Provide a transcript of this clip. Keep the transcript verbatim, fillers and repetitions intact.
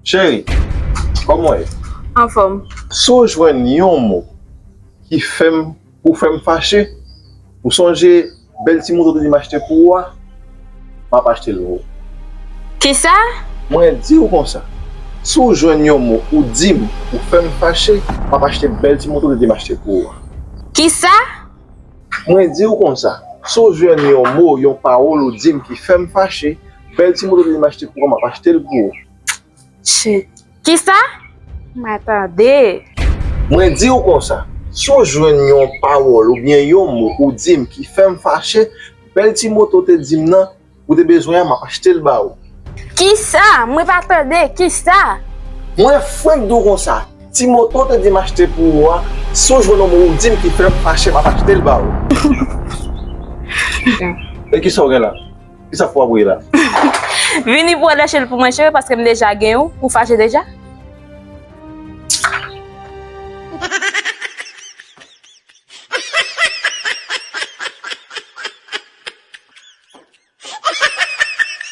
Cheri, kòman w ye? Anfòm. Si w jwenn yon mo ki fè m, pou fè m fache, ou sonje bèl ti moto w te di m achte pou ou a? M ap achte l pou ou. Kisa? Mwen di w konsa, si w jwenn yon mo ou di m ou fè m fache, m ap achte bèl ti moto w te di m achte pou ou a. Kisa? Mwen di w konsa, si w jwenn yon mo, yon pawòl ou di m ki fè m fache, bèl ti moto w te di m achte pou ou a, m ap achte l pou ou. Shit. Kisa? M pa tande. Mwen di w konsa, si w jwenn yon pawòl oubyen yon mo ou di m ki fè m fache, bèl ti moto w te di m nan, ou te bezwen an, m ap achte l ba ou. Kisa? Mwen pa tande. Kisa? Mwen fwenk di w konsa, ti moto w te di m achte pou ou a, si w jwenn yon mo ou di m ki fè m fache, m ap achte l ba ou. E kisa w gen la? Kisa w ap voye la? Vini pou w lèche l pou mwen, cheri, paske m deja gen ou. Ou fache deja?